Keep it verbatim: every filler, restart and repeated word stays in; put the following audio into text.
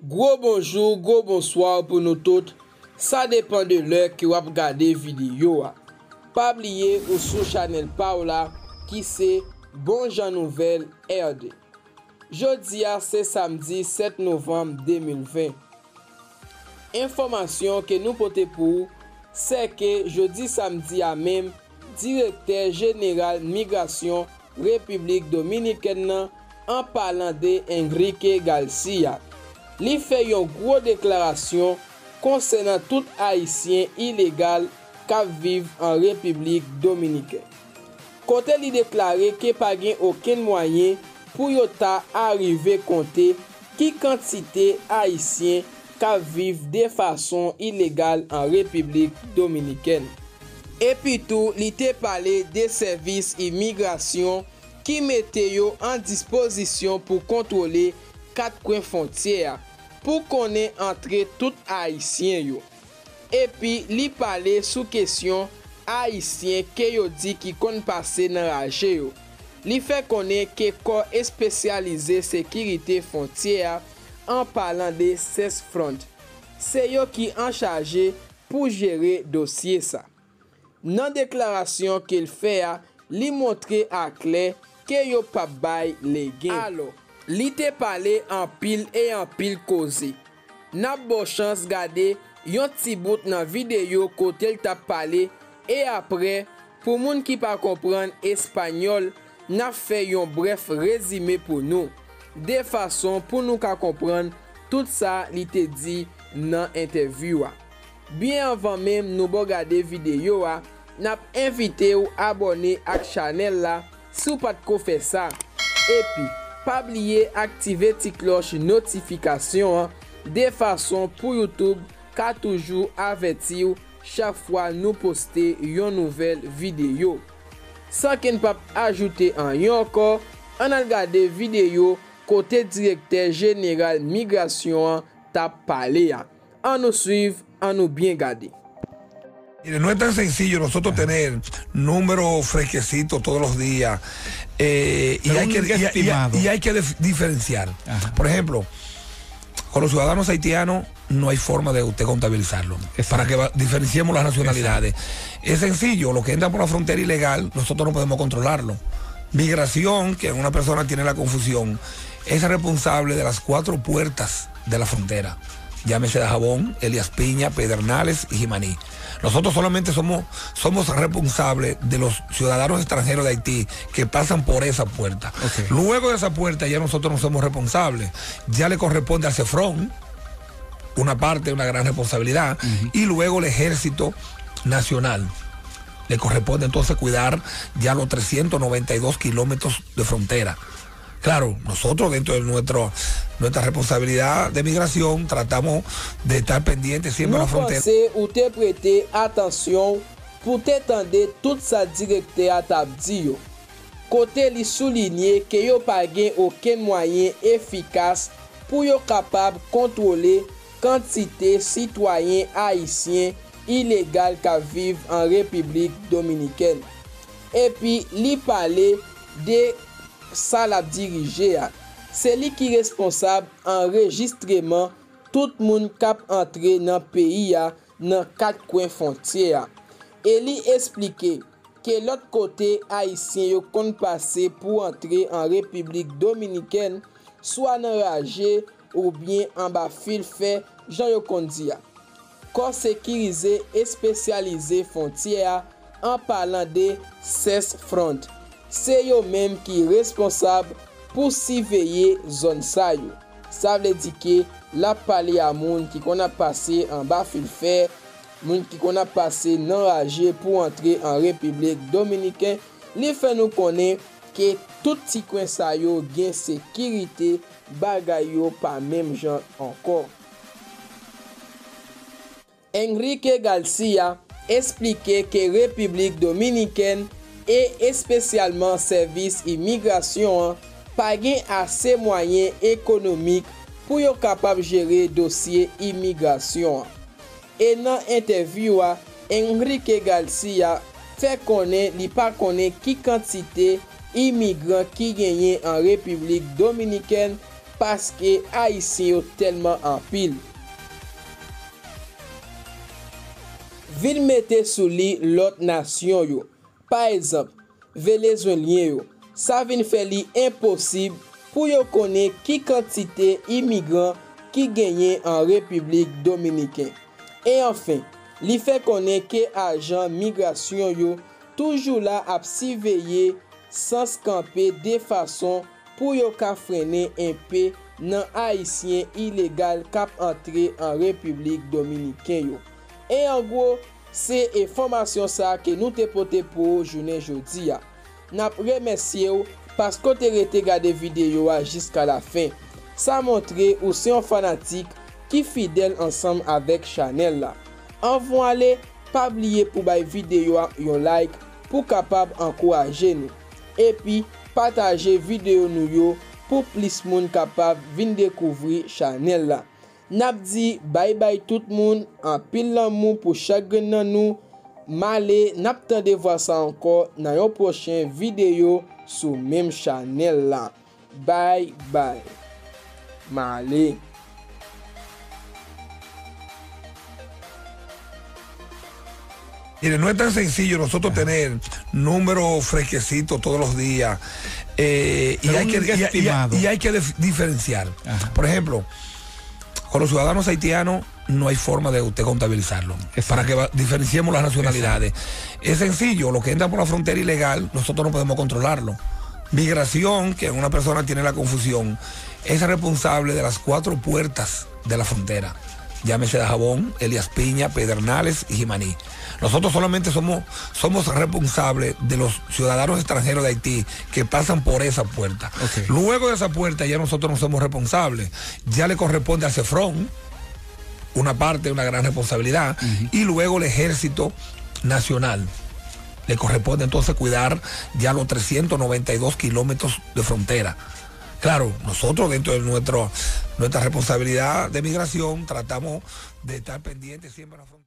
Gwo bonjou, gwo bonswa pou nou tout. Sa depann de lè ke w ap gade videyo a. Pa bliye ou sou chanèl pa w la ki se Bon Jan Nouvèl R D. Jodi a se samdi sèt novanm de mil ven. Enfòmasyon ke nou pote pou ou, se ke jodi samdi a menm, Direktè Jeneral Migrasyon Repiblik Dominikèn nan, an palan de Enrique Garcia, li fè yon gwo deklarasyon konsènan tout Ayisyen ilegal k ap viv an Repiblik Dominikèn, kote li deklare ke pa gen okenn mwayen pou yo ta arive konte ki kantite Ayisyen k ap viv de fason ilegal an Repiblik Dominikèn. Epi tou, li te pale de sèvis imigrasyon ki mete yo an dispozisyon pou kontwole kat kwen fwontyè a, pou konnen antre tout Ayisyen yo. Epi li pale sou kesyon Ayisyen ke yo di ki konn pase nan raje yo. Li fè konnen ke kò espesyalize sekirite fwontyè a, an palan de CESFRONT, se yo ki anchaje pou jere dosye sa. Nan deklarasyon ke l fè a, li montre aklè ke yo p ap bay legen. Alò, li te pale anpil e anpil koze. N ap ba w chans gade yon ti bout nan videyo kote l t ap pale, e apre, pou moun ki pa konprann espanyòl, n ap fè yon brèf rezime pou nou, de fason pou nou ka konprann tout sa li te di nan entèvyou a. Byen anvan menm nou ba w gade videyo a, n ap envite w abòne ak chanèl la si w pa t ko fè sa. Epi, pa bliye aktive ti klòch notifikasyon an, de fason pou YouTube ka toujou avèti w chak fwa nou poste yon nouvèl videyo. San ke n p ap ajoute anyen ankò, ann al gade videyo kote Direktè Jeneral Migrasyon an t ap pale a. Ann nou swiv, ann nou byen gade. Mire, no es tan sencillo nosotros tener números fresquecitos todos los días eh, y, hay que, y, y, y hay que dif- diferenciar. Por ejemplo, con los ciudadanos haitianos no hay forma de usted contabilizarlo. Para que va- diferenciemos las nacionalidades. Es sencillo, lo que entra por la frontera ilegal, nosotros no podemos controlarlo. Migración, que una persona tiene la confusión, es responsable de las cuatro puertas de la frontera. Llámese Dajabón, Elías Piña, Pedernales y Jimaní. Nosotros solamente somos, somos responsables de los ciudadanos extranjeros de Haití que pasan por esa puerta. Luego de esa puerta ya nosotros no somos responsables. Ya le corresponde al CESFRONT una parte, una gran responsabilidad, y luego el Ejército Nacional. Le corresponde entonces cuidar ya los trescientos noventa y dos kilómetros de frontera. Claro, nosotros dentro de nuestro, nuestra responsabilidad de migración tratamos de estar pendientes siempre a la frontera. Nou panse ou te prete atansyon pou te tande tout sa direktè a t ap di yo, kote li soulinye ke yo pa gen okenn mwayen efikas pou yo kapab kontwole kantite sitwayen ayisyen ilegal k ap viv an Repiblik Dominikèn. Epi li pale de sa l ap dirije a. Se li ki responsab anrejistreman tout moun k ap antre nan peyi a nan kat kwen fwontyè a. E li esplike ke lòt kote Ayisyen yo konn pase pou antre an Repiblik Dominikèn, swa nan raje oubyen anba fil fè, jan yo konn di a. Kò sekirize espesyalize fwontyè a, an palan de CESFRONT, se yo menm ki responsab pou siveye zòn sa yo. Sa vle di ke l ap pale a moun ki konn ap pase anba fil fè, moun ki konn ap pase nan raje pou antre an Repiblik Dominiken, li fè nou konnen ke tout ti kwen sa yo gen sekirite, bagay yo pa menm jan ankò. Enrique Garcia esplike ke Repiblik Dominikèn e espesyalman sèvis imigrasyon an pa gen ase mwayen ekonomik pou yo kapab jere dosye imigrasyon an. E nan entèvyou a, Enrique Garcia fè konnen li pa konnen ki kantite imigran ki genyen an Repiblik Dominikèn paske Ayisyen yo tèlman anpil. Vin mete sou li lòt nasyon yo. Pa egzanp, Venezwelyen yo. Sa vin fè li enposib pou yo konnen ki kantite imigran ki genyen an Repiblik Dominiken. E anfen, li fè konnen ke ajan migrasyon yo toujou la ap siveye sans kanpe de fason pou yo ka frennen enpe nan Ayisyen ilegal k ap antre an Repiblik Dominiken yo. E an gwo, se enfòmasyon sa a ke nou te pote pou ou jounen jodi a. N ap remèsye w paske w te rete gade videyo a jiska lafen. Sa montre ou se yon fanatik ki fidèl ansanm avèk chanèl la. Anvan w ale, pa bliye pou bay videyo a yon like pou kapab ankouraje nou. Epi, pataje videyo nou yo pou plis moun kapab vin dekouvri chanèl la. N ap di bay bay tout moun, anpil lanmou pou chak grenn nan nou. M ale, n ap tande vwa sa ankò nan yon pwochen videyo sou menm chanèl la. Bay bay. M ale. Mire, no es tan sencillo nosotros tener números fresquecitos todos los días. Eh, y hay que, y hay- y hay- y hay que dif- diferenciar. Por ejemplo, con los ciudadanos haitianos no hay forma de usted contabilizarlo. Para que va- diferenciemos las nacionalidades. Es sencillo, lo que entra por la frontera ilegal, nosotros no podemos controlarlo. Migración, que una persona tiene la confusión, es responsable de las cuatro puertas de la frontera. Llámese Dajabón, Elías Piña, Pedernales y Jimaní. Nosotros solamente somos, somos responsables de los ciudadanos extranjeros de Haití que pasan por esa puerta. Luego de esa puerta ya nosotros no somos responsables. Ya le corresponde al CEFRON una parte, una gran responsabilidad, y luego el Ejército Nacional. Le corresponde entonces cuidar ya los trescientos noventa y dos kilómetros de frontera. Claro, nosotros dentro de nuestro, nuestra responsabilidad de migración tratamos de estar pendientes siempre a la frontera.